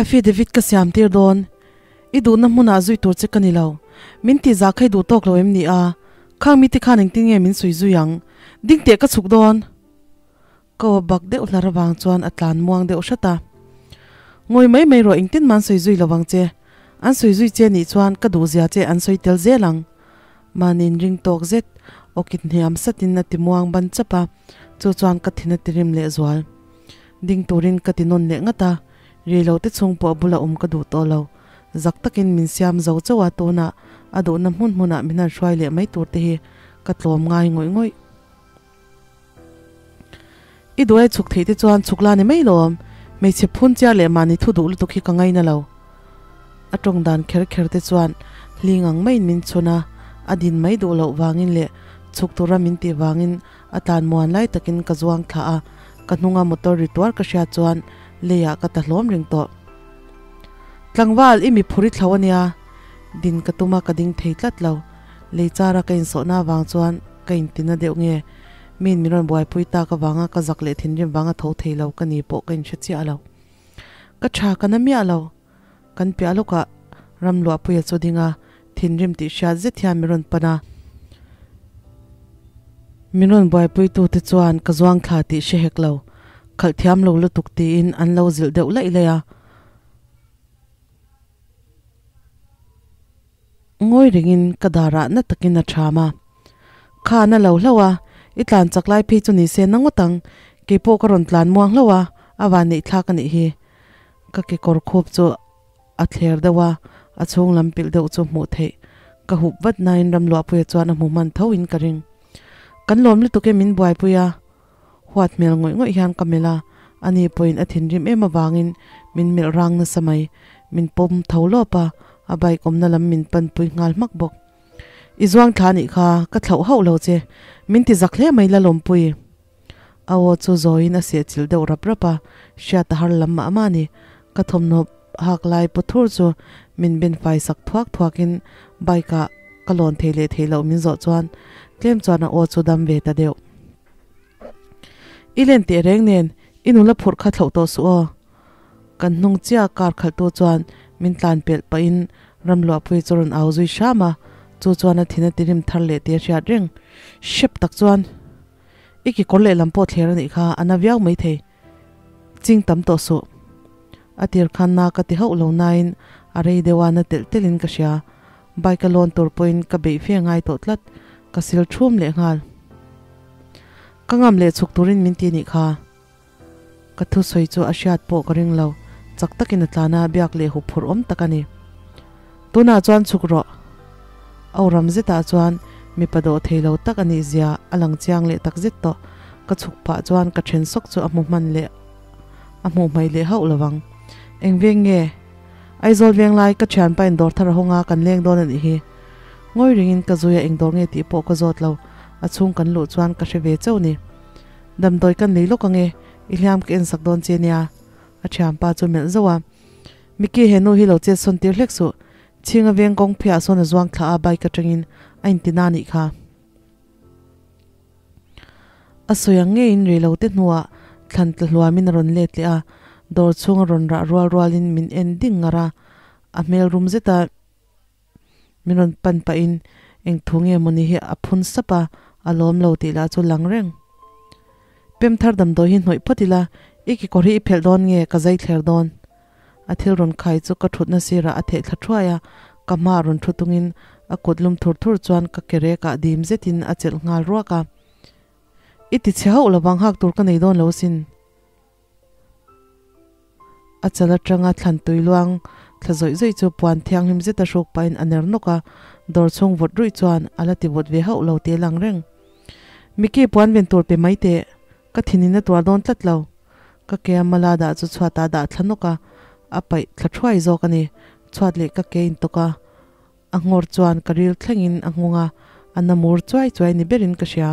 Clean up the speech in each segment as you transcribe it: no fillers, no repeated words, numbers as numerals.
Affidavit ka siam tir dawn. I duhna hmunah zui tur che ka ni lo. Min ti zah kha i duh tawk lo em ni a? Khang mite khan engtin nge min sawi zui ang? Ding teh ka chhuk dawn. Ka aw bak deuh hlar avang chuan a tlan muang deuh hrat a. Ngawi mai mai rawh engtin mah an sawi zui lo vang che. An sawi zui che nih chuan ka duh zia che an sawi tel zel ang. Mahni inring tawk zet awkin hniam satin a ti muang ban chap a, chu chuan ka thin a ti rim leh zual. Ding turin ka ti nawn leh ngat a, rei lo te chhung pawh a bula awm ka duh tawh lo. Zak takin min siam zo chauh a, tunah a duhna hmun hmunah min han hruai leh mai tur te hi ka tlawm ngai ngawih ngawih. I duai chhuk theih te chuan chhuk la ni mai lawm, hmeichhe phun chiar leh mahni thu duh lutuk hi ka ngaina lo. A tawng dan kher kher te chuan hling ang maiin min chhun a, a din mai duh loh vangin leh chhuk tura min tih vangin a tlan muan lai takin ka zuang thla a, ka hnunga motor ri tuar ka hriat chuan leiah ka ta hlawm reng tawh. Tlangval, i mi phur i thlo ania, din ka tum a ka ding thei tlat lo. Lei chara ka insawhna avang chuan ka intina deuh nge, miin min rawn buaipui tak avanga ka zak leh thinrim vanga tho thei lo ka ni pawh ka inhre chiah lo. Ka tha ka na miah lo. Kan piah lawkah Ramluahpuia chu ding a, thinrim tih hriat zet hian min rawn pan a. Min rawn buaipuitute chuan ka zuang thla tih hre hek lo, khalh thiam lo lutuk tiin an lo zilh deuh laih laih a. Ngawi rengin ka darah na takin a ṭham a. Kha na lo hlauh a, i tlan chak lai phei chu ni se na ngawt ang, keipawh ka rawn tlan muang hlauh a, a van neih thlak a nih hi. Ka kekawr khup chu a thler deuh a, a chhung lam pilh deuh chu hmuh theih. Ka hup vat nain Ramluahpuia chuan a hmu hman tho in ka ring. Kan lawm lutuk e min buaipui a, huat hmel ngawih ngawih hian ka melh a, ani pawhin a thinrim em avangin min melh rang nasa mai. Min pawm tho lawp a, a bike awmna lam min panpui nghal hmak bawk. I zuang thla anih kha, ka thlauh hauh lo che, min ti zak hle mai la lawmpui. A aw chu zawiin a sehchilh deuh rap rap a, hriat a har lam mah mah a ni. Ka thawmhnaw hak lai pawthur chu min ben fai sak thuak thuakin bike ah ka lawn thei leh theih loh min zawh chuan tlem chuan a aw chu dam ve ta deuh. I len teh reng nen i nula phurh kha thlauh tawh suh aw. Kan hnung chiah car khalhtu chuan min tlan pelh pahin Ramluahpui chu rawn au zui hram a, chu chuan a thin a tirim thar leh tih a hriat reng. Hrep tak chuan i kekawr lehlam pawh thler a nih kha a na viau maithei. Ching tam tawh suh. A tir khan na ka ti hauh lo nain a rei deuh a na telh telhin ka hria. Bike a lawn tur pawhin ka beih fe ngai tawh tlat, ka sil thum leh nghal. Ka ngam leh chhuk turin min ti nih kha. Ka thusawi chu a hriat pawh ka ring lo, chak takin a tlan a, biak leh hup phurh awm tak a ni. Tunah chuan chhuk rawh. Au ram zetah chuan mipa dawh thei lo tak a nih zia a lang chiang leh tak zet tawh. Ka chhuk pah chuan ka then sawk chu a hmu hman leh a hmuh hmaih leh hauh lo vang. Eng veng nge? Aizawl veng lai ka thianpa in dawr thar a hawng a, kan leng dawn a nih hi. Ngawi ringin ka zui a eng dawr nge tih pawh ka zawt lo, a chhung kan luh chuan ka hre ve chauh ni. Damdawi kan nei lawk ange, i hliam ka en sak dawn che nia, a thianpa chu melh zauh a. Mickey he nu hi lo chet sawn tir hlek suh, chhinga veng kawng phiah sawn a zuang thla a bike atangin a inti na nih kha. A sawi ang ngeiin rei lo te hnuah thlan tla hluamin a rawn let leh a, dawr chhung a rawn rah rual rualin min en ding ngar a, a hmel rum zeta min rawn pan pahin eng thu nge mawni hi a phun sap a, a lawm lo tih lah chu lang reng. Pem thar damdawi hi hnawih phawt ila, i kekawr hi i phelh dawn nge ka zai thler dawn? A thil rawn khai chu ka thutna sirah a theh thla thuai a, ka hmaah rawn thu tungin a kut lum thur thur chuan ka ke rekah dim zetin a chelh nghal ruak a. I ti chhe hauh lovang hak tur ka nei dawn lo sin. A chal atanga thlan tui luang thla zawih zawih chu puan thianghlim zeta hruk pahin a ner nawk a, dawr chhung vawt ruih chuan a la ti vawt ve hauh lo teh lang reng. Mickey puan ven tur pe mai teh, ka thinin a tuar dawn tlat lo. Ka ke a mala dah chu chhuatah dah thla nawk a, a paih thla thuai zawk a ni. Chhuat leh ka ke in tawk a, a nghawr chuan ka ril thlengin a nghawng a, a na mur chuai chuai ni berin ka hria.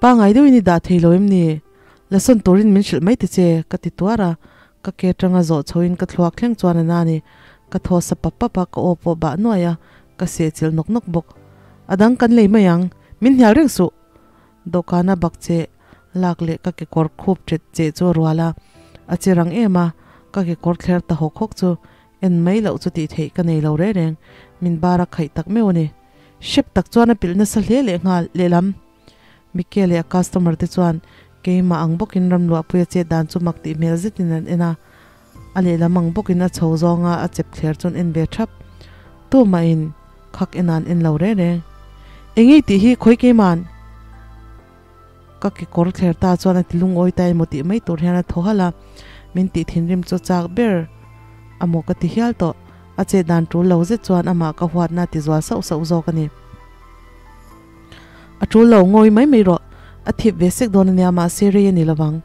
Pangai deuhin i dah thei lo em ni? La sawn turin min hrilh mai ti che, ka ti tuar a, ka ke atanga zawh chhoin ka thluak thleng chuan a na a ni. Ka thaw sa pap pap a, ka aw pawh bah nuai a, ka sehchilh nawk nawk bawk. A dang kan lei mai ang, min hnial reng suh! Dawhkana bak che lak leh ka kekawr khup ṭet che chu a rual a, a che rang em a. Ka kekawr thler ta hawk hawk chu en mai loh chu tih theih ka nei lo reng reng, min bar a khaih tak meuh a ni. Hrep tak chuan a pilh nasa hle leh nghal lehlam. Mike leh a customer te chuan keimah ang bawkin ramluahpui a chet dan chu mak tih hmel zetin an en a, a lehlam ang bawkin a chho zawnga a chep thler chuan en ve thap. Tumahin khak en an en lo reng reng. Engei tih hi khawi keima'n? Ka kekawr thler ta chuan a ti lungawi ta emaw tih mai tur hian a thaw halh a, min tih thinrim chu chak ber a maw ka ti hial tawh. A chet dan tul lo zet chuan amah ka huatna a ti zual sauh sauh zawk a ni. A tul lo ngawi mai mai rawh, a thip ve sek dawn a nia mahse rei a ni lovang.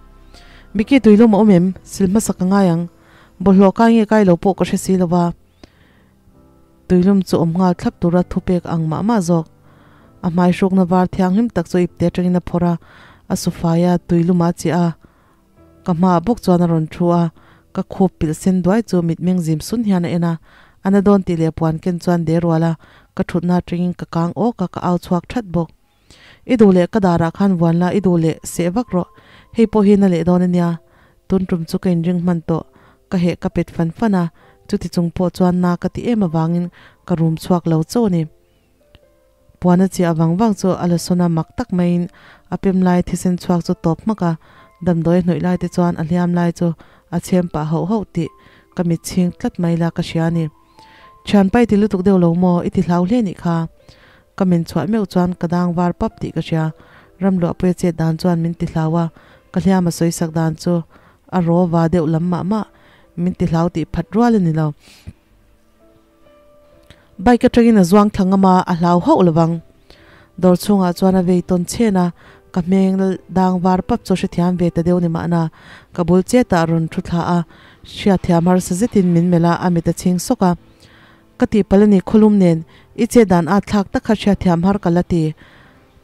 Mickey tuilum a awm em? Sil hmasa ka ngai ang. Bawlhhlawh kai nge kai lo pawh ka hre si lova. Tuilum chu awm nghal thlap tura thupek ang mah mah zawk. A hmai hrukna var thianghlim tak chu ipte atangin a phawrh a, a sufai a, tuilum a chiah a. Ka hmaah bawk chuan a rawn thu a, ka khup pilh sen duai chu mitmeng zim sun hian a en a. A na dawn tih leh puan ken chuan de rual a, ka thutna atangin ka kang awk a, ka au chhuak that bawk. I duh leh ka darah khan vuan la, i duh leh seh vak rawh. Hei pawh hi na leh dawn a nia. Tun tum chu ka inring hman tawh. Ka heh ka pet fan fan a, chuti chung pawh chuan na ka ti em avangin ka rum chhuak lo chauh a ni. Puan a chiah vang vang chu a la sawn a, mak tak maiin a pem lai thisen chhuak chu tawp hmak a, damdawi a hnawih lai te chuan a hliam lai chu a chhem pah hauh hauh tih ka mit chhing tlat mai la ka hria a ni. Thian pai ti lutuk deuh lo maw? I ti hlau hle nih kha. Ka men chhuah meuh chuan ka dang var pap tih ka hria. Ramluahpuia chet dan chuan min ti hlau a, ka hliam a sawi sak dan chu a raw va deuh lam mah mah. Min ti hlau tih phat rual a ni lo. Bike atangin a zuang thla ngam a, a hlau hauh lovang. Dawr chhungah chuan a vei tawn chhen a, ka hmeng dang var pap chu hrethiam ve ta deuh ni mahna ka bul chetah a rawn thu thla a, hriatthiam harsa zetin min melh a, a mit a chhing sawk a. Ka tihpalh a ni khawlum nen, i chet dan at thlak tak kha hriatthiam har ka la ti.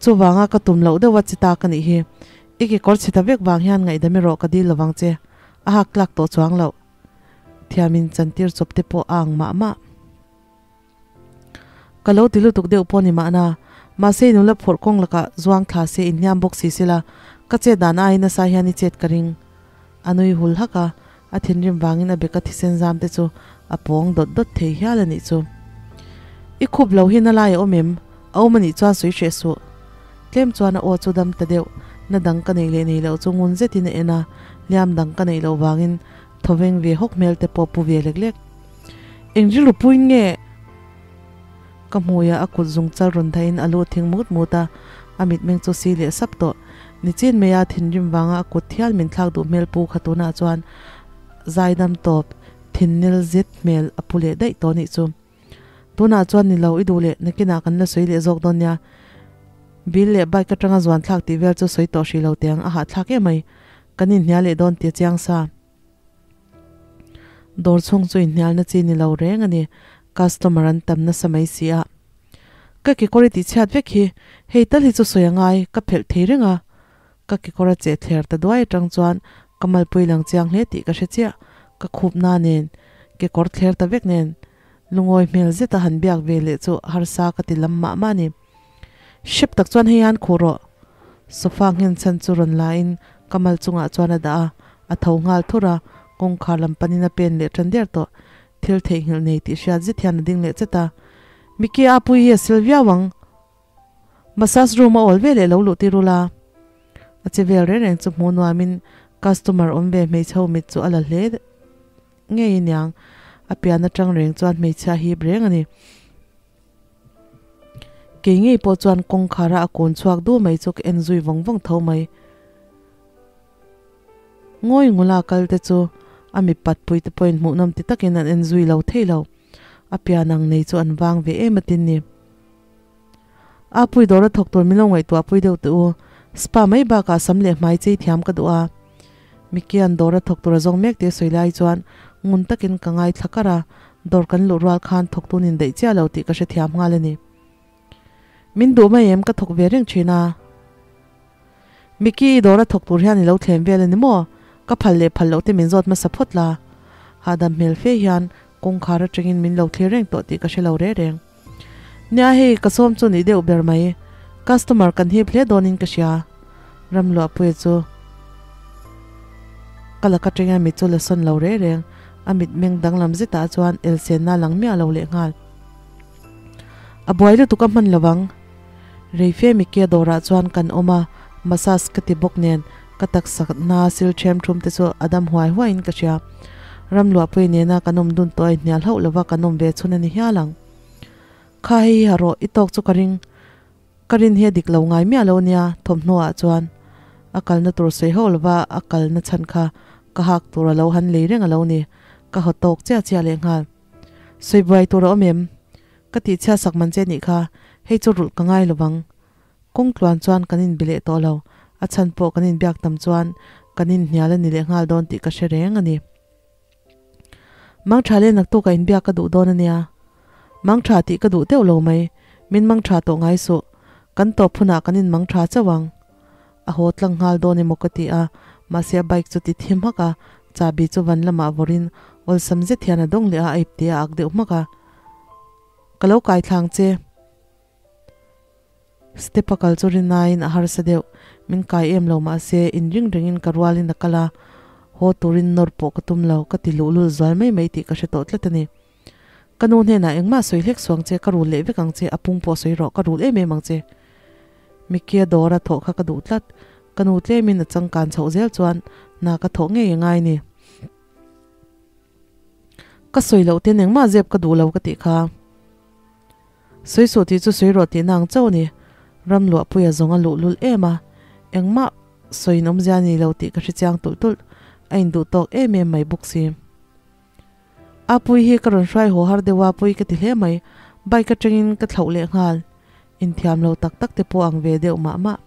Chuvanga ka tum loh deuh a chi ta ka nih hi. I kekawr chhe ta vek vang hian ngaihdam erawh ka dil lovang che, a hak tlak tawh chuang loh. Thiamin chantir chawp te pawh a ang mah mah. Ka lo ti lutuk deuh pawh ni mahna, mahse i nula phawrh kawng lakah zuang thla se inhliam bawk si sela, ka chet dan aiin nasa hian i chet ka ring. A nui hul hak a, a thinrim vangin a beka thisen zam te chu a pawng dawt dawt thei hial a nih chu. I khup lo hi na lai a awm em? A awm a nih chuan sawi hreh suh. Tlem chuan a aw chu dam ta deuh, na dang ka neih leh nei loh chu ngun zetin a en a, hliam dang ka neih loh vangin thawveng ve hawk hmel te pawh pu ve lek lek. Eng rilru puiin nge? Ka hmuia a kut zung chal rawn dahin a lu thing mut mut a, a mitmeng chu si leh sap tawh. Nichin maia thinrim vanga a kut thial min thlak duh hmel pu kha tunah chuan zaidam tawp thin nil zet hmel a pu leh daih tawh nih chu. Tunah chuan ni lo i duh leh nakinah kan la sawi leh zawk dawn nia. Bill leh bike atanga zuan thlak tih vel chu sawi tawh hrih lo teh ang a hahthlak em mai. Kan inhnial leh dawn tia chiang sa. Dawr chhung chu inhnialna chi ni lo reng a ni, customer an tam nasa mai si a. Ka kekawr i tihchhiat vek hi, hei tal hi chu sawi a ngai, ka phelh thei reng a. Ka kekawr a cheh thler ta duai atang chuan ka malpui lang chiang hle tih ka hre chiah, ka khupna nen, kekawr thler ta vek nen, lungawi hmel zeta han biak ve leh chu harsa ka ti lam mah mah a ni. Hrep tak chuan hei hian khuh rawh. Sofa nghen chhan chu rawn la in ka mal chungah chuan a dah a, a tho nghal thur a, kawngkhar lam panin a pen leh tan der tawh. Thil theihnghilh nei tih hriat zet hian a ding leh chat a. Mickey a pui hi a sil viau ang. Massage room a awl ve leh lo luh tir ula. A che vel reng reng chu hmuh nuamin customer awm ve hmeichhe ho mit chu a la hle ngei aniang. A pian atang reng chuan hmeichhia a hip reng a ni. Kei ngei pawh chuan kawngkhara a kawn chhuak duh mai chu ka en zui vawng vawng tho mai. Ngawi ngula kal te chu a mipat pui te pawhin hmuhnawm ti takin an en zui lo thei lo. A pian ang nei chu an vang ve em atin ni. A pui dawra thawk tur min lo ngaihtuah pui deuh teh u. Spa mai bakah sam leh hmai chei thiam ka duh a. Mikian dawra thawk tur a zawng mek tih a sawi lai chuan ngun takin ka ngaithla kar a, dawr kan luh rual khan thawktu nin daih chiah lo tih ka hrethiam nghal a ni. Min duh mai em ka thawk ve reng thin a. Miki i dawra thawk tur hian i lo thlem vel a ni maw? Ka phal leh phal loh te min zawt hmasa phawt la. Hahdam hmel fe hian kawngkhar atangin min lo thlir reng tawh tih ka hre lo reng reng. Nia hei ka sawm chu nih deuh ber mai. Customer kan hip hle dawnin ka hria. Ramluahpuia chu ka laka teng a mit chu la sawn lo reng reng. A mitmeng danglam zetah chuan elsenna a lang miah lo lehnghal. A buai lutuk a hman lovang. Reife Mickey-a dawrah chuan kan awm a, massage ka ti bawk nen ka taksa hna sil ṭhem ṭhum te chu a dam huai huaiin ka hria. Ramluahpui nena kan awm dun tawh a inhnial hauh lova kan awm ve chhun a ni hial ang. Kha hei hi ha rawh, i tawk chu ka ring. Ka rin hi a dik lo ngai miah lo nia, thawmhnaw ah chuan a kalna tur sawi hauh lova a kalna chhan kha ka hak tur a lo han lei reng a lo ni, ka haw tawk chiah chiah lehnghal. Sawi buai tur a awm em? Ka tih chhiat sak man che nih kha, hei chu rulh ka ngai lovang. Kawng tluan chuan kan inbi leh tawh lo, a chhan pawh kan inbiak tam chuan kan inhnial a ni leh nghal dawn tih ka hre reng a ni. Mangtha leh naktuk a inbiak ka duh dawn a nia. Mangtha tih ka duh deuh lo mai, min mangtha tawh ngai suh, kan tawp hunah kan inmangtha chauh ang. A haw tlang nghal dawn emaw ka ti a, mahse a bike chu ti thi hmak a, chahbi chu van lamah vawrin awlsam zet hian a dawng leh a, a ipte a ak deuh hmak a. Ka lo kai thlang che. Step a kal chu rinaiin a harsa deuh, min kai em lo mahse inring rengin ka rualin a kal a, haw turin nawr pawh ka tum lo, ka ti luhlul zual mai mai tih ka hre tawh tlat a ni. Ka nu hnenah engmah sawi hlek suang che, ka rul leh vek ang che, a pung pawh sawi rawh, ka rul em em ang che. Mickey-a dawra thawh kha ka duh tlat, ka nu tlemin a changkan chhoh zel chuan hna ka thawh ngei a ngai ni. Ka sawi loh ten engmah zep ka duh lo ka tih kha. Sawi suh tih chu sawi rawh tihna ang chauh a ni. Ram luahpuia zawng a luh lul em a, engmah sawiin awmzia a ni lo tih ka hre chiang tulh tulh, a induh tawk em em mai bawk si. A pui hi ka rawn hruai haw har deuh a, pui ka ti hle mai. Bike atangin ka thlauh leh nghal. Inthiam lo tak tak te pawh ang ve deuh mah mah.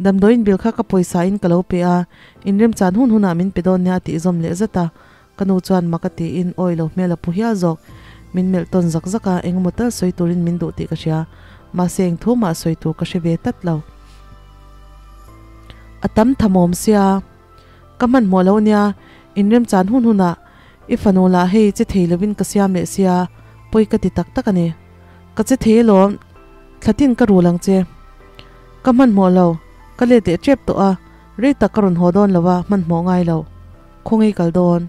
Damdawiin bil kha ka pawisa in ka lo pe a, inremchan hun hunah min pe dawn nia a tih zawm leh zat a. Ka nu chuan mak a tiin awi lo hmel a pu hial zawk. Min melh tawn zak zak a, engemaw tal sawi turin min duh tih ka hria. Mahse eng thu mah sawi tur ka hre ve tlat lo. A tam thamawm sia. Ka hmanhmawh lo nia, inremchan hun hunah i fanu lah hei che thei lovin ka siam leh sia, pawi ka ti tak tak a ni. Ka che thei alawm, thlatin ka rul ang che. Ka hmanhmawh lo, ka let leh tep tawh a, rei tak ka rawn haw dawn lo a, hmanhmawh ngai lo. Khawngaih kal dawn.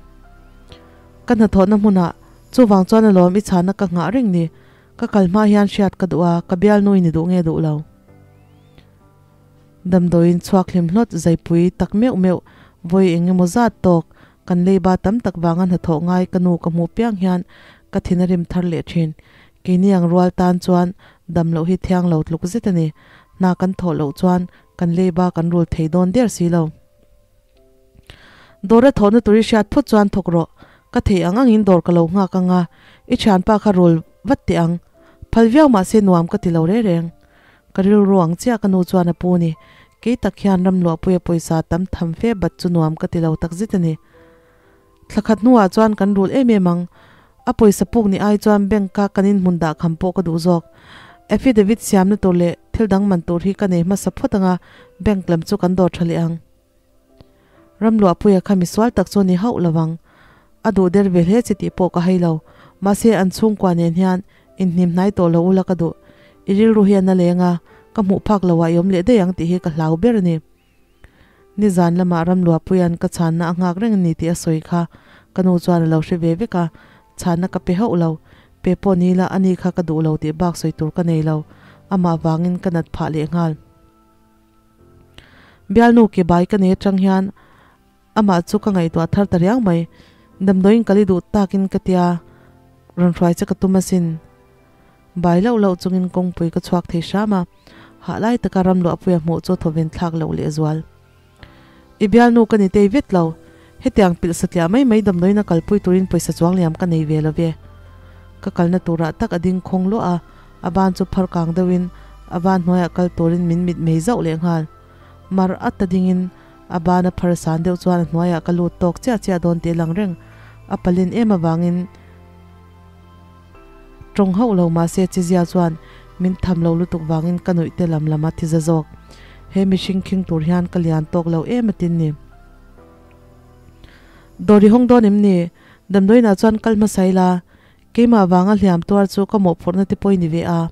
Ka hnathawhna hmunah, chuvang chuan alawm i chhana ka nghah reng ni. Ka kal hma hian hriat ka duh a, ka bialnu i ni duh nge duh lo. Damdawiin chhuak hlim hlawt zaipui tak meuh meuh vawi eng emaw zat tawk kan leiba tam tak vanga hnathawh ngai ka nu ka hmuh piang hian ka thin a rim thar leh thin. Keini ang rual tan chuan dam loh hi thiang lo tluk zet a ni. Hna kan thawh loh chuan kan leiba kan rul thei dawn der si lo. Dawra thawhna tur i hriat phawt chuan thawk rawh. Ka theih ang angin dawr ka lo nghak ang a, i thianpa kha rul vat teh ang. Phal viau mahse nuam ka ti lo reng reng. Ka rilru ang chiah ka nu chuan a pu ni. Kei tak hian Ramluahpuia pawisa tam tham fe bat chu nuam ka ti lo tak zet a ni. Thla khat hnuah chuan kan rul em em ang. A pawisa puk ni ai chuan bank a kan inhmun dah kham pawh ka duh zawk. Affidavit siamna tur leh thil dang man tur hi ka nei hmasa phawt ang a, bank lam chu kan dawr tha leh ang. Ramluahpuia kha misual tak chu ni hauh lo ang. A duh der ve hle che tih pawh ka hai lo. Mahse an chhungkua nen hian inhnim hnai tawh lo ula ka duh. I rilru hian a leng a, ka hmuh phak lo ah i awm leh daih ang tih hi ka hlau ber a ni. Nizan lamah Ramluahpuia'n ka chhanna a nghak reng a ni tih a sawi kha ka nu chuan a lo hre ve vek a, chhanna ka pe hauh lo. Pe pawh ni ila ani kha ka duh lo tih bak sawi tur ka nei lo. Amah vangin ka nat phah leh nghal. Bialnu ke bai ka nei atang hian amah chu ka ngaihtuah thar ta riang mai. Damdawiin kal i duh takin ka tia, rawn hruai che ka tum asin. Bai loh loh chungin kawngpui ka chhuak thei hram a, hah lai taka Ramluahpuia hmuh chu thawven thlak loh lehzual. I bialnu ka ni tei vet lo, hetiang pilh satliah mai mai damdawiin a kalpui turin pawisa chuang liam ka nei ve lo ve. Ka kalna turah tak a ding khawng luah a, a ban chu phar kang deuhin a ban hnuaiah kal turin min mit mei zauh lehnghal. Mar a ta dingin a ban a phar san deuh chuan a hnuaiah ka lut tawk chiah chiah dawn tih a lang reng. A palin em avangin Tawng hauh lo mahse chizia chuan min tham lo lutuk vangin ka nuih te lam lam a ti za zawk. He mihring khing tur hian ka lian tawk lo em atin ni. Dawr i hawng dawn em ni? Damdawiinah chuan kal hmasa ila, keimah vanga hliam tuar chu ka mawhphurhna te pawh i ni ve a.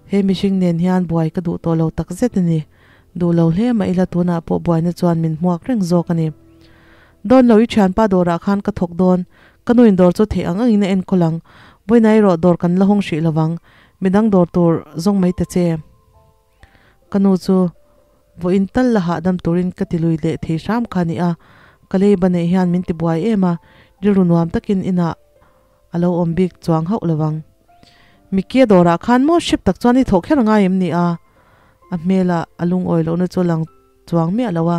He mihring nen hian buai ka duh tawh lo takzet a ni. Duh lo hle mah ila tunah pawh buaina chuan min hmuak reng zawk a ni. Dawn lo i thianpa dawrah khan ka thawk dawn, ka nu in dawr chu theih ang angin a enkawl ang, vawiinah erawh dawr kan la hawng hrih lovang, midang dawr tur zawng mai ta che. Ka nu chu vawiin tal la hahdam turin ka ti lui leh thei hram kha a ni a, ka lei ba neih hian min ti buai em a, rilru nuam takin inah a lo awm bik chuang hauh lovang. Mickey-a dawrah khan maw hrep tak chuan i thawh kher ngai em ni a? A hmelah a lungawi lohna chu lang chuang miah lo a,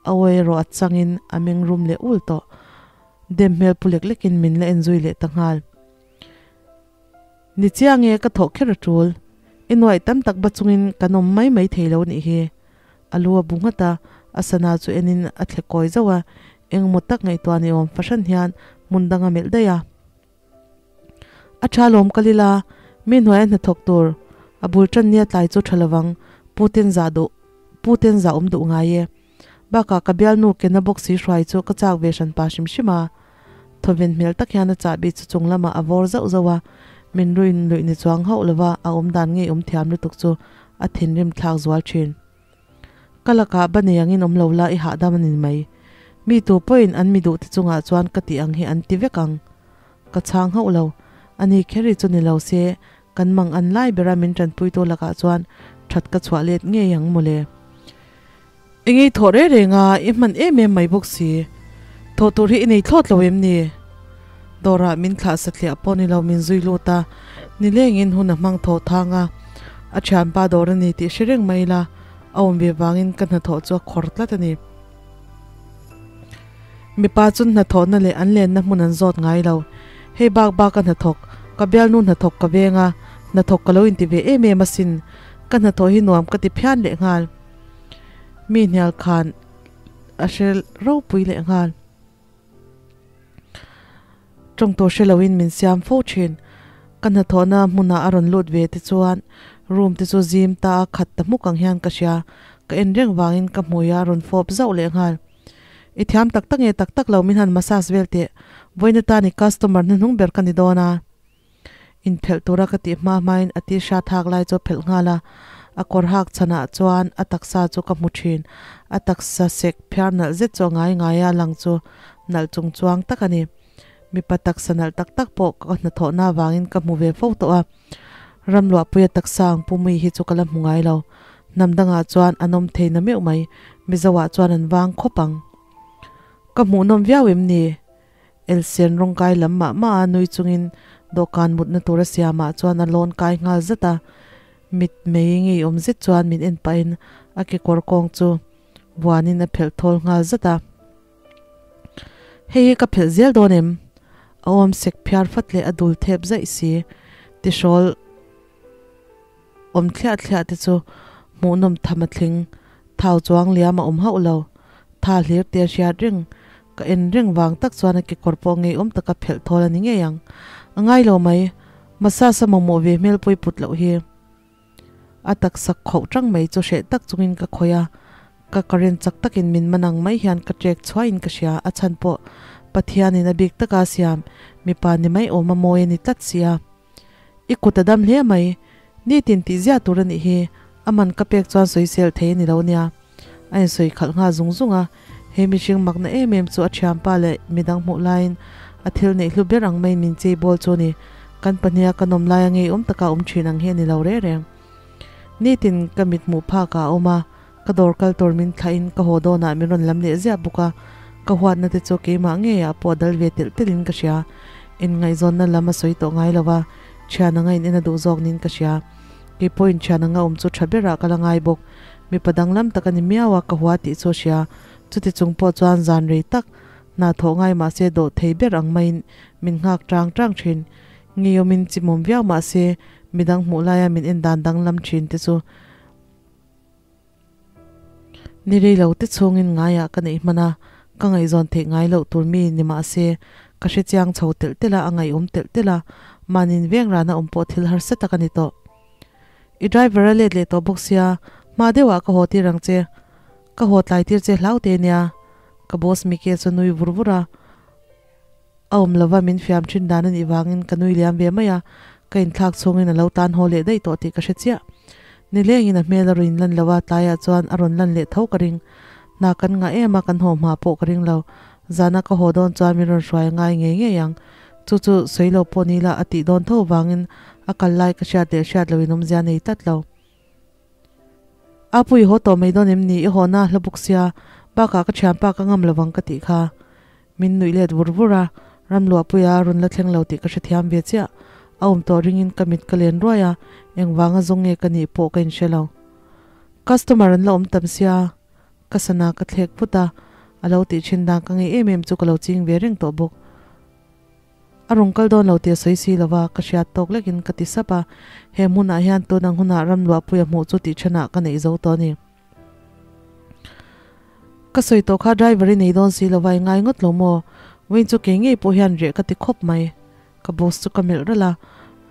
a awi erawh a changin a meng rum leh ul tawh. Dem hmel pu lek lekin min la en zui leh ta nghal. Ni chiang e, ka thawh kher a tul. I nuaih tam tak ba chungin kan awm mai mai thei lo nih hi. A lu a bu nghat a, a sana chu enin a thle kawi zauh a, engmaw tak ngaihtuah ni awm fahran hian hmun dang a melh daih a. A tha lawm kal ila, mi hnuaia hnathawk tur a bul tan nia tlai chu tha lovang, Pu ten zah duh, Pu ten zah awm duh ngai e. Bakah ka bialnu kena bawk si hruai chu ka chak ve hran pa hrim hrim a. Thawven hmel tak hian a chahbi chu chung lamah a vawr zauh zauh a, min ruin luih ni chuang hauh lova a awm dan ngei awm thiam lutuk chu a thinrim thlak zual thin. Ka lakah ba nei angin awm lo la i hahdam a ni mai. Mi tu pawhin an mi duh te chungah chuan ka tih ang hi an ti vek ang. Ka chhang hauh lo. Ani kher hi chu ni lo se kan mang an lai bera min tanpuitu lakah chuan that ka chhuah let ngei ang mawle. Engei thawh reng reng a, i hman em em mai bawk si. Thawh tur hi i nei thlawt lo em ni? Dawrah min thlah satliah pawh ni lo min zui lut a, nilengin hun a hmang thaw thang a. A thianpa dawr a ni tih hre reng mai ila, a awm ve vangin ka hnathawh chu a khawr tlat a ni. Mipa chun hnathawhna leh an lenna hmun an zawt ngai lo. Hei bak bak a hnathawk, ka bialnu hnathawk ka veng a, hnathawk ka lo inti ve em em asin. Ka hnathawh hi nuam ka ti phian lehnghal. Mi hnial khan a hre ropui leh nghal. Tawng tur hre loin min siam fo thin. Ka hnathawhna hmunah a rawn lut ve te chuan room te chu zim ta a khat ta hmuk ang hian ka hria. Ka en reng vangin ka hmui a rawn fawp zauh leh nghal. I thiam tak tak nge tak tak lo min han massage vel teh. Vawiin atan i customer hnuhnung ber ka ni dawn a. Inphelh tura ka tih hma hmain a t-shirt hak lai chu a phelh nghal a, a kawr hak chhanah chuan a taksa chu ka hmu thin. A taksa sek phiar nalh zet chu a ngai ngai a, lang chu nalh chung chuang tak a ni. Mipa taksa nalh tak tak pawh ka hnathawhna avangin ka hmu ve fo tawh a, Ramluahpuia taksa ang pumui hi chu ka la hmu ngai lo. Hnam dangah chuan an awm thei na meuh mai, Mizoah chuan an vang khawp ang. Ka hmuhnawm viau em ni? Elsian rawngkai lam mah mah a nui chungin dawhkan mutna tura siamah chuan a lawn kai nghal zat a, mit mei ngeiawm zet chuan min en pahin a kekawr kawng chu vuanin a phelh thawl nghal zat a. Hei hi ka phelh zel dawn em? A awm sek phiar fat leh a dul thep zaih si, tihrawl awm thliah thliah te chu hmuhnawm tham a thleng, thau chuang liam a awm hauh lo. Tha hlir tia hriat reng, ka en reng vang tak chuan a kekawr pawh ngeiawm taka phelh thawl a ni ngei ang. A ngai lo mai, massage a mamawh ve hmel pawh i put loh hi. A taksa khauh tang mai chu hreh tak chungin ka khawih a, ka current chak takin min man ang mai hian ka trek chhuaiin ka hria, a chhan pawh Pathianin a bik taka a siam, mipa ni mai awm a mawi a ni tlat si a. I kut a dam hle mai, nitin tih ziah tur a nih hi, a man ka pek chuan sawisel thei a ni lo nia. A insawi khalh nghal zung zung a, he mihring makna em em chu a thianpa leh midang hmuh laiin a thil neih hlu ber ang maiin min chei bawl chu a ni. Kan pahniha kan awm laia ngeiawm taka awm thin ang hi a ni lo reng reng. Nitin ka mit hmuh phakah a awm a, ka dawr kal tur min thlahin ka haw dawnah min rawn lam leh ziah bawk a, ka huatna te chu keimah ngeiah pawh a dal ve telh telhin ka hria. Inngaihzawnna lam a sawi tawh ngai lo va, thian anga in en a duh zawk niin ka hria. Kei pawhin thian anga awm chu tha berah ka la ngai bawk. Mipa danglam tak a ni miau a, ka hua tih chu a hria. Chuti chung pawh chuan zan rei tak hna thawh ngai mah se dawh thei ber ang maiin min nghak tang tang thin. Ngeiawmin chimawm viau mah se midang hmuh laia min en dan danglam thin te chu Ni rei lo te chhungin ngaiah ka neih hman a, ka ngaihzawn theih ngai loh tur mi ni mah se, ka hre chiang chho telh telh a, a ngaihawm telh telh a, mahniin veng rana awm pawh thil harsa tak a ni tawh. I driver a let leh tawh bawk sia, hma deuhah ka haw tir ang che, ka haw tlai tir che hlau te nia, ka boss Mike chu nui vur vur a, a awm lova min fiam thin dan a nih vangin ka nui liam ve mai a, ka inthlak chhungin a lo tan haw leh daih tawh tih ka hre chiah. Nilengin a hmel a rawn inlan lo a, tlaiah chuan a rawn lan leh tho ka ring. Hna kan ngah em a, kan haw hma pawh ka ring lo. Zana ka haw dawn chuan min rawn hruai ngai ngei ngei ang. Chu chu sawi lo pawh ni la a tih dawn tho vangin a kal lai ka hriat leh hriat loin awmzia nei tlat lo. A pui haw tawh mai dawn em ni? I haw na hla bawk sia, bakah ka thianpa ka ngam lovang ka tih kha. Min nuih let vur vur a, Ramluahpuia a rawn la thleng lo tih ka hrethiam ve chiah. A awm tawh ringin ka mit ka len ruai a, engvanga zawng nge ka nih pawh ka inhre lo. Customer an la awm tam sia, ka sana ka thlek vut a, a lo tih thin dan ka ngei em em chu ka lo ching ve reng tawh bawk. A rawn kal dawn lo tih a sawi si lo va, ka hriat tawk lekin ka ti sap a, he hmunah hian tun ang hunah Ramluahpuia hmuh chu tih thenah ka neih zo tawh a ni. Ka sawi tawh kha driver i nei dawn si lo va, i ngai ngawt lo maw? Wayne chu kei ngei pawh hian reh ka ti khawp mai. Ka boss chu ka melh ralh a,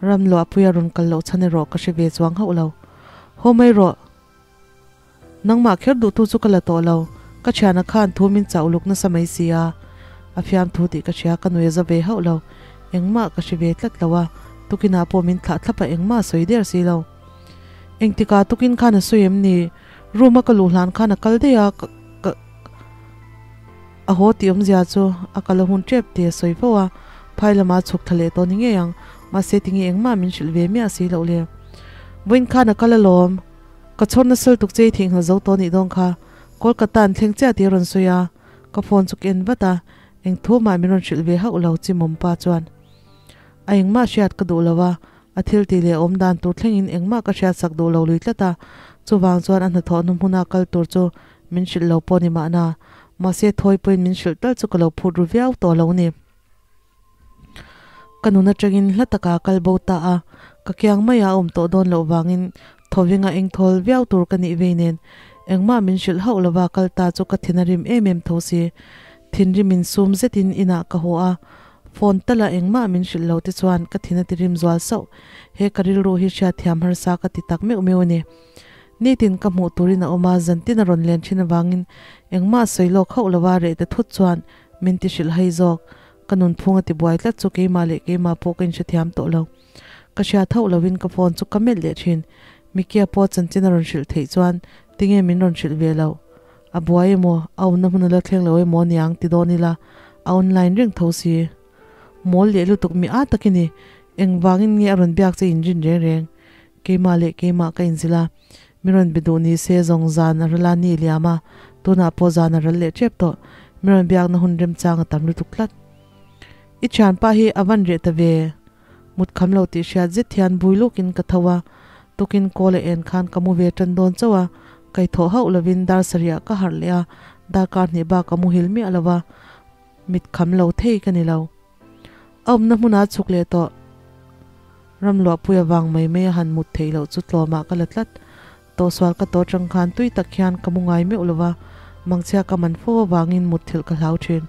Ramluahpuia rawn kal loh chhan erawh ka hre ve chuang hauh lo. Haw mai rawh. Nangmah kher duhtu chu ka la tawh lo, ka thiana khan thu min chauh luk nasa mai si a, a fiamthu tih ka hria ka nui a za ve hauh lo, engmah ka hre ve tlat lo a, tukinah pawh min thlah thlap a engmah a sawi der si lo. Engtikah tukin khan a sawi em ni? Room a ka luh hlan khan a kal daih a, ka ka a haw tih awmzia chu a kal a hun tep tih a sawi fo a, phai lamah a chhuk thla leh tawh ni ngei ang, mahse tinge engmah min hrilh ve miah si loh le. Vawiin khan a kal alawm. Ka chhawr nasal tuk che i theihnghilh zo tawh nih dawn kha. Kolkata an thleng chiah tih a rawn sawi a, ka phone chu ka en vat a, eng thu mah min rawn hrilh ve hauh lo Chimawm pa chuan. A engmah hriat ka duh lo a, a thil tih leh awm dan tur thlengin engmah ka hriat sak duh lo lui tlat a, chuvang chuan a hnathawh hnu hmuna kal tur chu min hrilh lo pawh ni mahna. Mahse thawi pawhin min hrilh tal chu ka lo phut ru viau tawh lo ni. Ka nun atangin hla takah kal bo ta a, ka kiang maiah a awm tawh dawn loh vangin thawvinga engthawl viau tur ka nih vei nen engmah min hrilh hauh lova kal ta chu ka thin a rim em em tho si. Thinrim in sum zetin inah ka haw a, phone tala engmah min hrilh lo te chuan ka thin a ti rim zual sauh. He ka rilru hi hriatthiam harsa ka ti tak meuh meuh a ni. Nitin ka hmuh turin a awm a, zantin a rawn len thin avangin engmah sawi lawk hauh lova reh ta thut chuan min ti hrilh hai zawk. Ka nunphung a ti buai tlat chu keimah leh keimah pawh ka inhrethiam tawh lo. Ka hria thauh lovin ka phone chu ka melh leh thin. Mikia pawh chanchin a rawn hrilh theih chuan tinge min rawn hrilh ve loh? A buai emaw, a awmna hmun a la thleng lo emaw niang ti dawn ila a online reng tho si. Mawl leh lutuk mi a tak i ni. Engvangin nge a rawn biak che inrin reng reng? Keimah leh keimah ka inzilh a, mi rawn be duh ni se zawng zan a ral a ni liam a, tunah pawh zan a ral leh tep tawh. Mi rawn biakna hun remchang a tam lutuk tlat. I thianpa hi a van reh ta ve. Mut kham lo tih hriat zet hian bui lukin ka tho a, tukin kawl a en khan ka mu ve tan dawn chauh a, kaithawh hauh lovin dar sarih ah ka harh leh a, darkar hnih bak ka muhil miah lo va, mit kham lo thei ka ni lo. A awmna hmunah a chhuk leh tawh. Ramluahpui avang mai mai a han mut theih loh chu tlawmah ka la tlat. Tawhsual ka tawh atang khan tui tak hian ka mu ngai meuh lo va, mangchhia ka man fo avangin mut thilh ka hlau thin.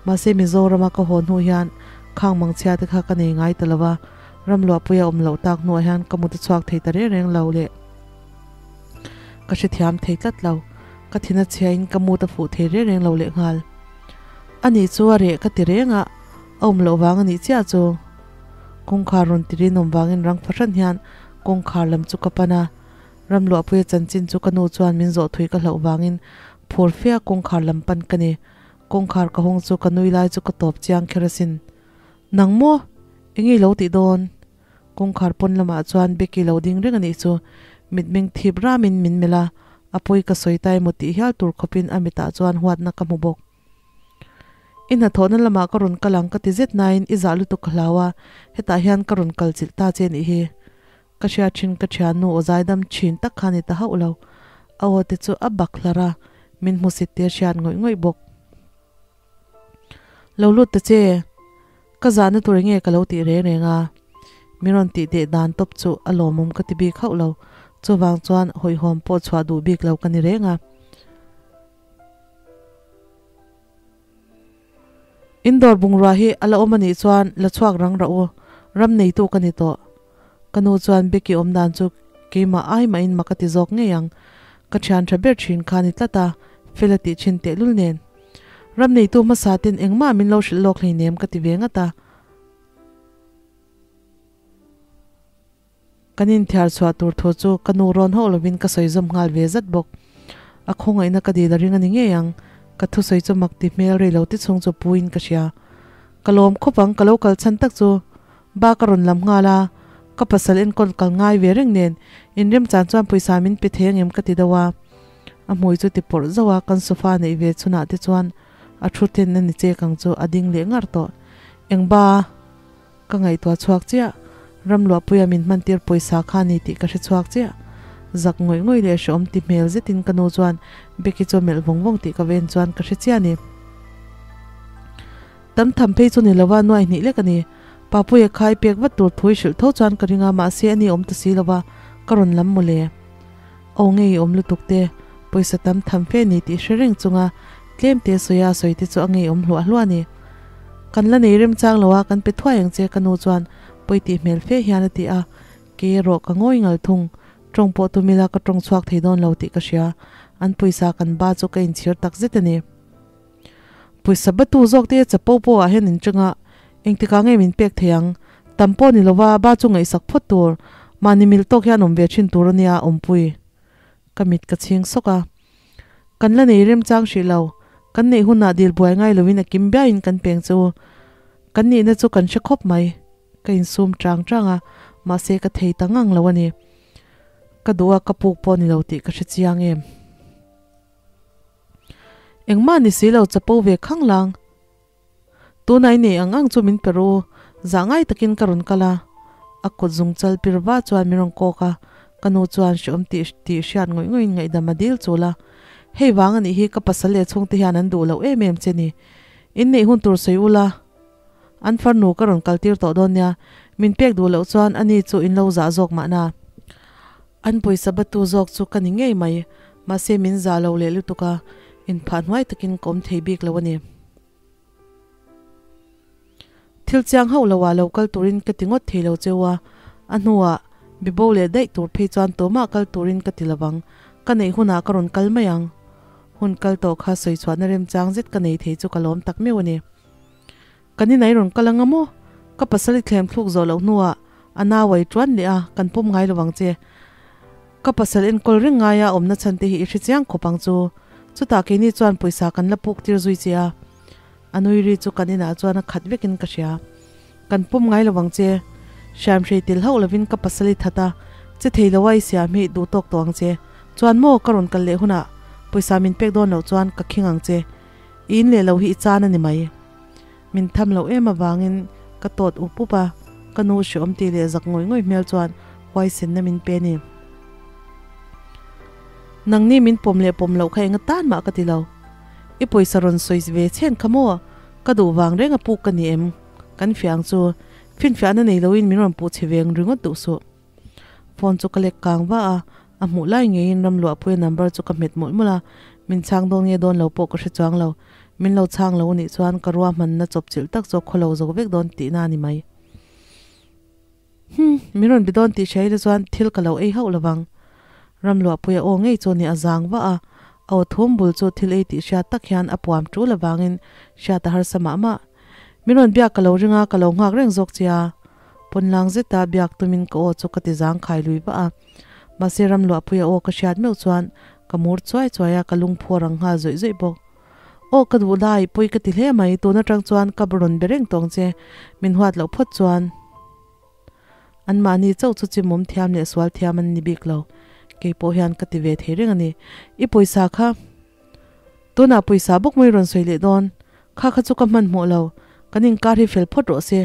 Mahse Mizorama ka haw hnu hian khang mangchhia te kha ka nei ngai ta lo va, Ramluahpui a awm loh tak hnuah hian ka mut a chhuak thei ta reng reng lo leh ka hrethiam thei tlat lo. Ka thin a chhiain ka mut a fuh thei reng reng lo lehnghal. Ani chu a reh ka ti reng a, a awm loh vang a nih chiah chu. Kawngkhar rawn ti rinawm vangin rang fahran hian kawngkhar lam chu ka pan a, Ramluahpuia chanchin chu ka nu chuan min zawh thui ka hlauh vangin phur fea kawngkhar lam pan ka ni. Kawngkhar ka hawng chu ka nui lai chu ka tawp chiang kher asin. Nang maw? Enge i lo tih dawn? Kawngkhar pawn lamah chuan Becky lo ding reng a nih chu. Mitmeng thip ramin min melh a, a pawi ka sawi ta emaw tih hial tur khawpin a mitah chuan huatna ka hmu bawk. I hnathawhna lamah ka rawn kal ang ka ti zet nain i zah lutuk ka hlau a, hetah hian ka rawn kal chilh ta che nih hi. Ka hriat thin ka thiannu aw zaidam thin tak kha ni ta hauh lo. A aw te chu a bak hlar a, min hmusit te a hriat ngawih ngawih bawk. Lo lut ta che, ka zahna tur enge ka lo tih reng reng a, min rawn tih teh dan tawp chu a lawmawm ka ti bik hauh lo, chuvang chuan hawihhawm pawh chhuah duh bik lo ka ni reng a. Indawr bungrua hi a la awm a nih chuan la chhuak rang rah u, ram neitu ka ni tawh. Ka nu chuan Becky awm dan chu keimah ai mahin mak a ti zawk ngei ang. Ka thian tha ber thin kha a ni tlat a, fel a tih thin tehlul nen. Ram neitu hmasa ten engmah min lo hrilh lawk hleinem ka ti ve ngat a. Kan inthiar chhuah tur thu chu ka nu rawn hauh lovin ka sawi zawm nghal ve zat bawk. A khawngaihna ka dil a ring a ni ngei ang. Ka thusawi chu mak ti hmel rei lo ti chhung chu puiin ka hria. Ka lawm khawp ang, ka lo kal chhan tak chu ba ka rawn lam nghal a, ka pasal enkawl kal ngai ve reng nen inremchan chuan pawisa min pe thei angem ka ti deuh a. A hmui chu ti pawrh zauh a, kan sofa neih ve chhunah te chuan a thu then a ni chek ang chu a ding leh ngar tawh. Eng ba ka ngaihtuah chhuak chiah, Ramluahpuia min hmantir pawisa kha a ni tih ka hre chhuak chiah. Zak ngawih ngawih leh hrehawm ti hmel zetin ka nu chuan Becky chu a melh vawng vawng tih ka ven chuan ka hre chiah a ni. Tam tham phei chu ni lova nuai hnih lek a ni. Papuia khai pek vat tur thu i hrilh tho chuan ka ring a, mahse a ni awm ta si lova ka rawn lam mawle. Aw ngei awm lutuk te, pawisa tam tham fe ni tih hre reng chunga tlem te sawi a sawi te chu a ngei awm hluah hluah a ni. Kan la nei remchang lo a, kan pe thuai ang che ka nu chuan pawi tih hmel fe hian a ti a, kei erawh ka ngawi ngal thung. Tawng pawh tum ila ka tawng chhuak thei dawn lo tih ka hria, an pawisa kan ba chu ka inchhir tak zet a ni. Pawisa batu zawk te chapo pawh ah hian in cheng a, engtikah nge min pek thei ang? Tam pawh ni lova ba chu ngaihsak phawt tur, mahni mil tawk hian awm ve thin tur a nia awmpui. Ka mit ka chhing sawk a. Kan la nei remchang hrih lo, kan neih hunah dil buai ngai loin a kim biaiin kan peng che u. Kan nihna chu kan hre khawp mai. Ka insum chang chang a, mahse ka thei ta ngang lo a ni. Ka duh a ka puk pawh ni lo tih ka hre chiang em. Engmah ni si lo chapo ve khang lang. Tunah i nei ang ang chu min pe ru, zah ngai takin ka rawn kal a. A kut zung chal pir va chuan min rawn kawk a, ka nu chuan hreawm tih tih hriat ngawih ngawih in ngaihdam a dil chul a. Hei vang anih hi ka pasal leh chhungte hian an duh loh em em che ni. In neih hun tur sawi ula, an farnu ka rawn kal tir tawh dawn nia, min pek duh loh chuan ani chu in lo zah zawk mahna. An pawisa batu zawk chu ka ni ngei mai, mahse min zah lo leh lutuk a, inphah hnuai takin ka awm thei bik lo a ni. Thil chiang hauh lo ah lo kal turin ka ti ngawt thei lo cheu a, a hnuah bibo leh daih tur phei chuan tumah kal turin ka ti lovang, ka neih hunah ka rawn kal mai ang. Hun kal tawh kha sawi chhuahna remchang zet ka nei thei chu ka lawm tak meuh a ni. Kan inai rawn kal anga maw? Ka pasal i thlem thluk zawh loh hnuah a nauai tuan leh a, kan pawm ngai lo ang che. Ka pasal enkawl reng ngaia awmna chhan te hi i hre chiang khawp ang chu. Chutah keini chuan pawisa kan la puk tir zui che a. A nui ri chu kan inah chuan a khat vekin ka hria. Kan pawm ngai lo ang che. Hriamhrei tel hauh lovin ka pasal i that a, che thei lo a i siam hi duh tawk tawh ang che. Chuan maw ka rawn kal leh hunah pawisa min pek dawn loh chuan ka khing ang che. I in leh lo hi i chan a ni mai. Min tham loh em avangin ka tawt up up a, ka nu hreawm tih leh zak ngawih ngawih hmel chuan huaisenna min pe a ni. Nangni min pawm leh pawm loh kha enga tan mah ka ti lo. I pawisa rawn sawi ve chhen kha maw? Ka duh vang reng a puk ka ni em? Kan fiah ang chu. Finfiahna nei loin min rawn puh chhe veng ringawt duh suh. Phone chu ka lek kang va a, a hmuh lai ngeiin Ramluahpuia number chu ka hmet mawlh mawlh a, min chhang dawn nge dawn lo pawh ka hre chuang lo. Min lo chhang lo anih chuan ka ruahmanna chawpchilh tak chu a khaw lo zo vek dawn tihna a ni mai. Hum, min rawn bi dawn tih hria ila chuan thil ka lo ei hauh lovang. Ramluahpuia aw ngei chu ni a zang vah a, a aw thum bul chu thil ei tih hriat tak hian a puam tul avangin hriat a harsa mah mah. Min rawn biak ka lo ring a, ka lo nghak reng zawk che a. Pawnlang zeta biak tumin ka aw chu ka ti zangkhai lui vah a. Mahse Ramluahpuia aw ka hriat meuh chuan ka mur chuai chuai a, ka lungphu a rang nghal zawih zawih bawk. Aw ka duh lai, pawi ka ti hle mai, tun atang chuan ka rawn be reng tawng che, min huat loh phawt chuan. Anmahni chauh chu chimawm thiam leh sual thiam an ni bik lo, kei pawh hian ka ti ve thei reng a ni. I pawisa kha. Tunah pawisa bawk mai rawn sawi leh dawn. Kha kha chu ka hmanhmawh lo, kan inkar hi fel phawt rawh se,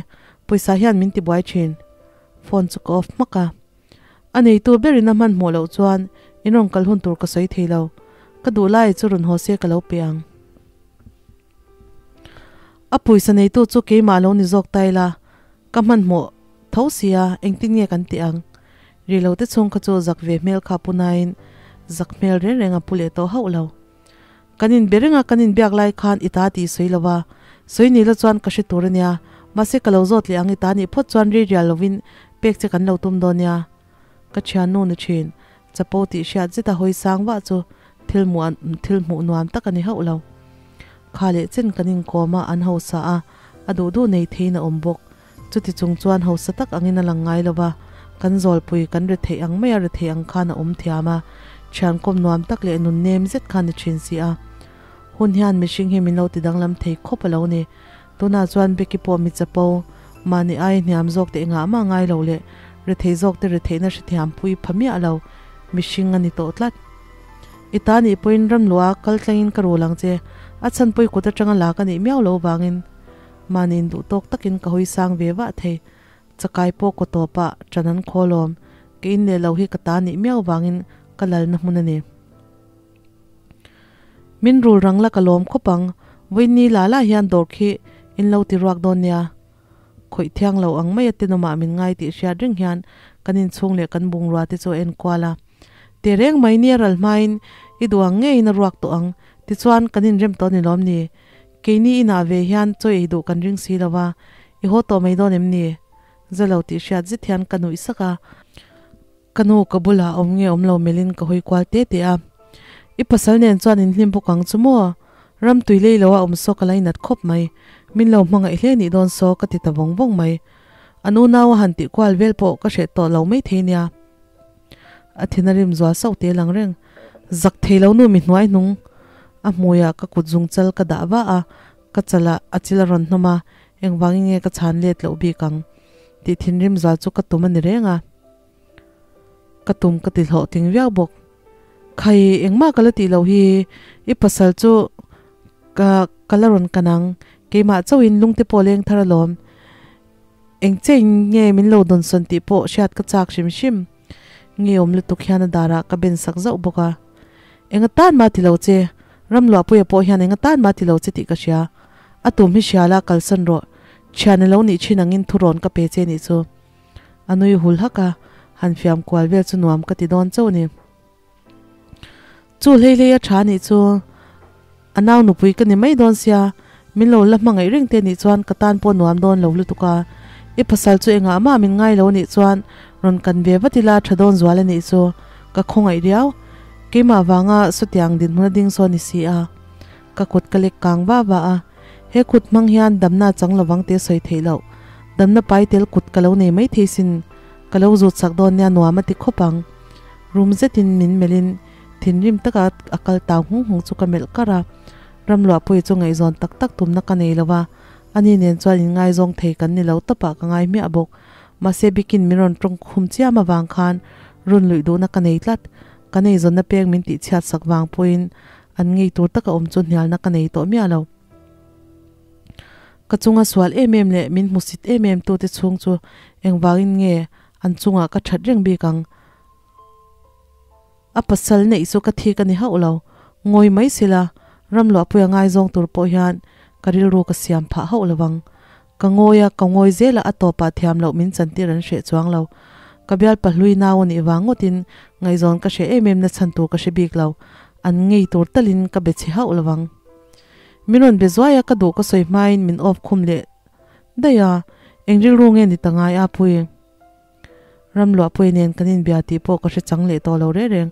pawisa hian min tibuai thin. Phone chu ka off hmak a. A neitu berin a hmanhmawh loh chuan in rawn kal hun tur ka sawi thei lo. Ka duh lai chu rawn haw se ka lo pe ang. A pawisa neitu chu keimah lo ni zawk ta ila, ka hmanhmawh tho sia, engtin nge kan tih ang? Ri lo te chhung kha chu zak ve hmel kha pu nain zak hmel reng reng a pu leh tawh hauh lo. Kan inbe reng a, kan inbiak lai khan i ta tih sawi lo va, sawi ni la chuan ka hre tur a nia, mahse ka lo zawt leh ang i ta nih phawt chuan ri rial lovin pek che kan lo tum dawn nia. Ka thiannu ni thin, chapo tih hriat zeta hawi sang vah chu thil hmuh thil hmuh nuam tak a ni hauh lo. Kha leh chen kan inkawm a, an hausa a, a duh duh nei theiin a awm bawk. Chuti chung chuan hausa tak angin a lang ngai lo va, kan zawlpui kan ri theih ang maia ri theih ang khan a awm thiam a, thiankawm nuam tak leh nun nem zet kha ni thin si a. Hun hian mihring hi min lo ti danglam thei khawp a lo ni. Tunah chuan Becky pawh mi chapo, mahni ai hniam zawk te engah mah ngai lo leh rethei zawk te retheihna hrethiam pui pha miah lo mihring a ni tawh tlat. I ta nih pawhin ramluah kal tlangin ka rul ang che, a chhan pawi kut atanga la ka nih miau lo vangin mahni induh tawk takin ka hawi sang ve vah thei. Chakai pawh kaw tawpah ṭan an khawl awm, ka in leh lo hi ka ta nih miau vangin ka lalna hmun a ni. Min rul rang la ka lawm khawp ang, vawiin la la hian dawr khi in lo ti ruak dawn nia. Khawih thiang lo ang mai a tenawmah min ngai tih hriat reng hian kan inchhung leh kan bungrua te chu a en kual a. Teh reng mai nia ral hmain i duh ang ngeiin a ruak tawh ang, tichuan kan inrem tawh ni lawm ni? Keini inah ve hian chaw ei duh kan ring si lo va, i haw tawh mai dawn em ni? Za lo tih hriat zet hian ka nuih sak a. Ka nu ka bulah awm nge awm lo melhin ka hawi kual te te a. I pasal nen chuan in hlim bawk ang chu maw? Ram tui lei lo a awm saw ka lainat khawp mai. Min lo hmangaih hle nih dawn saw ka ti ta vawng vawng mai. An unau a han tih kual vel pawh ka hreh tawh lo mai thei nia. A thin a rim zual sauh te lang reng. Zak thei lo nu mi hnuai hnung. A hmuiah ka kut zung chal ka dah va a, ka chalah a chil a rawn hnawm a, engvangin nge ka chhan let loh bik ang tih thinrim zual chu ka tum a ni reng a. Ka tum ka ti hlawhtling viau bawk. Khai, engmah ka la tih loh hi, i pasal chu ka ka la rawn kan ang, keimah chauhin lungte pawh leng thar alawm. Eng che in nge min lo dawnsawn tih pawh hriat ka chak hrim hrim. Ngeiawm lutuk hian a darah ka ben sak zauh bawk a. Eng atan mah ti lo che, Ramluahpuia pawh hian eng atan mah ti lo che tih ka hria. A tum hi hria la kalsan rawh, thian i lo nih thin angin thurawn ka pe che nih chu. A nui hul hak a, han fiam kual vel chu nuam ka ti dawn chauh a ni. Chu hlei hlei a tha nih chu a nau nupui ka ni mai dawn sia, min lo la hmangaih reng te nih chuan ka tan pawh nuam dawn lo lutuk a. I pasal chu engah mah min ngai lo nih chuan rawn kan ve vat ila tha dawn zual a nih chu ka khawngaih riau. Keimah vanga sawtiang dinhmun a ding sawn ni si a. Ka kut ka lek kang va va a, he kut hmang hian damna chang lovang te sawi theih loh. Damna pai tel kut ka lo nei mai thei sin, ka lo zut sak dawn nia nuam a ti khawp ang. Rum zetin min melhin thinrim taka a kal tau hung hung chu ka melh kar a. Ramluahpuii chu ngaihzawn tak tak tumna ka nei lo va, ani nen chuan inngaizawng thei kan ni lo tawpah ka ngai hmiah bawk. Mahse bikin min rawn tawng khum chiam avang khan run luih duhna ka nei tlat. Ka neizawnna peng min tihchhiat sak vang pawhin An ngei tur taka awm chu hnialna ka nei tawh miah lo. Ka chunga sual em em leh min hmusit em em tute chhung chu engvangin nge an chungah ka that reng bik ang? A pasal neih chu ka thik a ni hauh lo. Ngawi mai sila, Ramluahpuia ngaizawng tur pawh hian ka rilru ka siam phah hauh lo vang. Ka ngawi a, ka ngawi zel a, a tawpah thiam loh min chantir an hreh chuang lo. Ka bial pahlui nau a nih vang ngawtin ngaihzawn ka hreh em em na chhan tur ka hre bik lo. An ngei tur talin ka be chhe hauh lo vang. Min rawn be zuai a, ka duh ka sawi hmain min off khum leh daih a, eng rilru nge ni ta ngai a pui. Ramluahpuii nen kan inbia tih pawh ka hre chang leh tawh lo reng reng.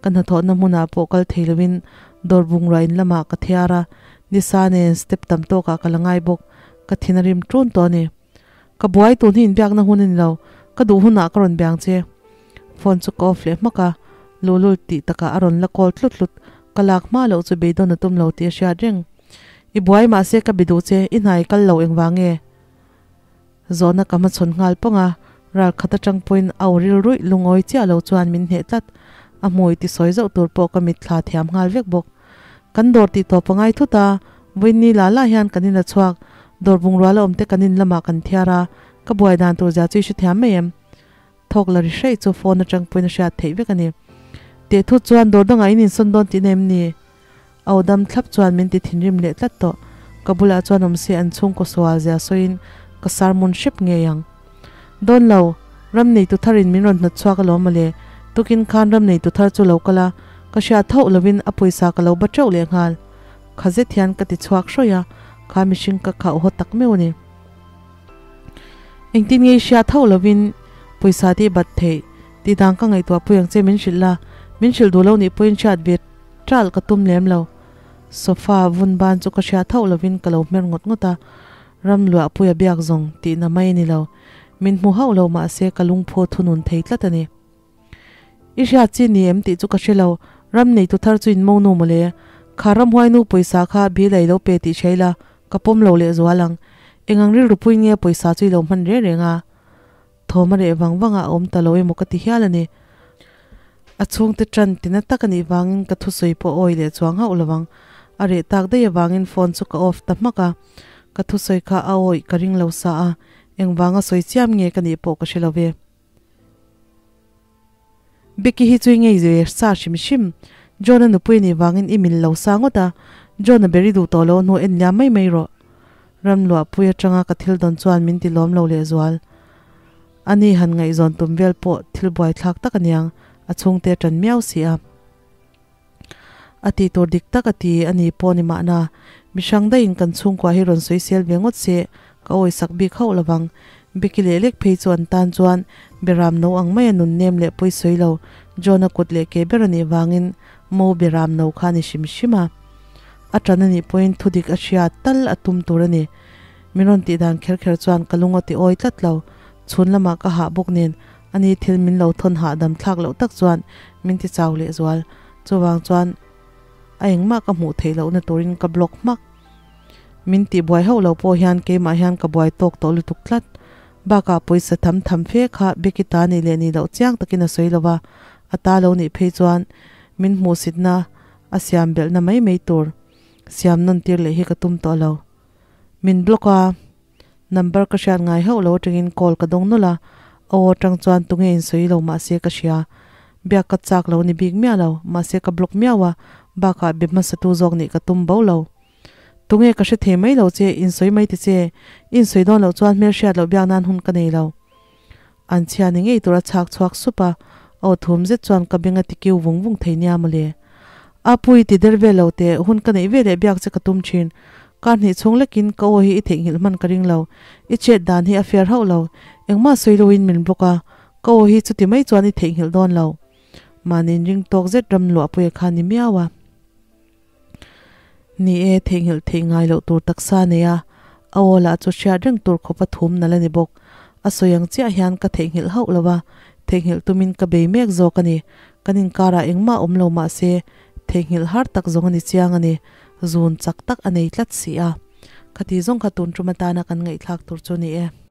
Ka hnathawhna hmunah pawh kal thei loin dawr bungrua in lamah ka thiar a, nisa nen step tam tawkah ka la ngai bawk. Ka thin a rim ṭun tawh a ni. Ka buai tun hi inbiakna hun a ni lo, ka duh hunah ka rawn biang che. Phone chu ka off leh hmak a, luhlul tih takah a rawn la call tlut tlut. Ka lak hma loh chu beidawn a tum lo tih a hriat reng. I buai mahse ka be duh che, i hnai kal lo engvang nge? Zawhna ka hmachhawn nghal pawng a, ral khat atang pawhin a aw ril ruih lungawi chiah lo chuan min hneh tlat. A hmui ti sawi zauh tur pawh ka mitthla thiam nghal vek bawk. Kan dawr tih tawp a ngai thut a, vawiin la la hian kan in a chhuak, dawr bungrua la awm te kan in lamah kan thiar a, ka buai dan tur zia chu i hrethiam mai em? Thawk la ri hreih chu phone atang pawhin a hriat theih vek a ni. Teh thut chuan dawr dangah in insawn dawn tihna em ni? A aw dam thlap chuan min ti thinrim leh tlat tawh. Ka bulah chuan awm se an chhungkaw sual zia sawiin ka sermon hrep ngei ang. Dawn lo, ram neitu tharin min rawn hnawt chhuak alawm mawle. Tukin khan ram neitu thar chu lo kal a, ka hriat hauh lovin a pawisa ka lo ba teuh leh nghal. Kha zet hian ka ti chhuak hrawih a, kha mihring ka khauh haw tak meuh a ni. Engtin nge i hriat hauh lovin pawisa te i bat theih tih dan ka ngaihtuah pui ang che min hrilh la, min hrilh duh lo nih pawhin hriat ve ṭalh ka tum lem lo. Sofa vun ban chu ka hriat hauh lovin ka lo hmer ngawt ngawt a, ram luahpuia biak zawng tihna mai a ni lo. Min hmu hauh lo mahse ka lungphu a thunun thei tlat a ni. I hriat chi ni em tih chu ka hre lo, ram neitu thar chu in monu mawle. Kha ramhuai nu pawisa kha bill a i lo pe tih hria ila ka pawm lo leh zual ang. Eng ang rilru pui nge pawisa chu i lo hman reng reng a? Thawm a reh vang vang a, a awm ta lo emaw ka ti hial a ni. A chhungte tan tina tak a nih vangin ka thusawi pawh awi leh chuang hauh lo ang. A reh tak daih avangin phone chu ka off ta hmak a. Ka thusawi kha a awih ka ring lo sa a, engvanga sawi chiam nge ka nih pawh ka hre lo ve. Becky hi chu i ngei ve sa hrim hrim. John-a nupui nih vangin i mil lo sa ngawt a, John-a ber i duh tawh lo hnu en liam mai mai rawh. Ramluahpui atanga ka thil dawn chuan min ti lawm lo lehzual. Ani han ngaihzawn tum vel pawh thil buaithlak tak aniang, a chhungte a tan miau si a. A tih tur dik tak a ti a ni pawh ni mahna, mihrang daihin kan chhungkua hi rawn sawisel ve ngawt se ka awisak bik hauh lovang. Beki leh lek phei chu an tan chuan Beram no ang maia nun nem leh pawi sawi lo, John-a kut leh ke ber a nih vangin Mo Beram no kha a ni hrim hrim a. A tan a nih pawhin thudik a hria tal a tum tur a ni. Min rawn tih dan kher kher chuan ka lung a ti awi tlat lo. Chhun lamah ka hah bawk nen ani thil min lo thawn hahdam thlak loh tak chuan min ti chau leh zual. Chuvang chuan a engmah ka hmuh theih lohna turin ka block hmak. Min tih buai hauh lo pawh hian keimah hian ka buai tawk tawh lutuk tlat. Bakah pawisa tham tham fe kha Becky ta nih leh nih loh chiang takin a sawi lo va, a ta lo nih phei chuan min hmuhsitna a siam belhna mai mai tur siam nawn tir leh hi ka tum tawh lo. Min block a, number ka hriat ngai hauh lo atangin call ka dawng nawlh a, a aw atang chuan tunge in sawi lo mahse ka hria. Biak ka chak lo ni bik miah lo, mahse ka block miau a, bakah be hmasa tu zawk nih ka tum bo lo. Tunge ka hre thei mai lo che, in sawi mai ti che, in sawi dawn loh chuan hmel hriat loh biak nan hun ka nei lo. An chhia ni ngei tur a chhak chhuak sup a, aw thum zet chuan ka beng a ti kiu vung vung thei nia mawle. A pui ti der vel lo teh, hun ka neih ve leh biak che ka tum thin. Kar hnih chhung lekin ka aw hi i theihnghilh hman ka ring lo. I chet dan hi a fair hauh lo. Engmah sawi loin min block a, ka aw hi chuti mai chuan i theihnghilh dawn lo. Mahni inring tawk zet ram luahpuia kha ni miau a. Ni e, theihnghilh theih ngai loh tur taksa nei a, a aw lah chu hriat reng tur khawpa thum nalh a ni bawk. A sawi ang chiah hian ka theihnghilh hauh lo va, theihnghilh tumin ka bei mek zawk a ni. Kan inkarah engmah awm lo mah se, theihnghilh har tak zawng a ni chiang a ni. Zun chak tak a nei tlat si a. Khati zawng kha tun tum atana kan ngaihthlak tur chu ni e.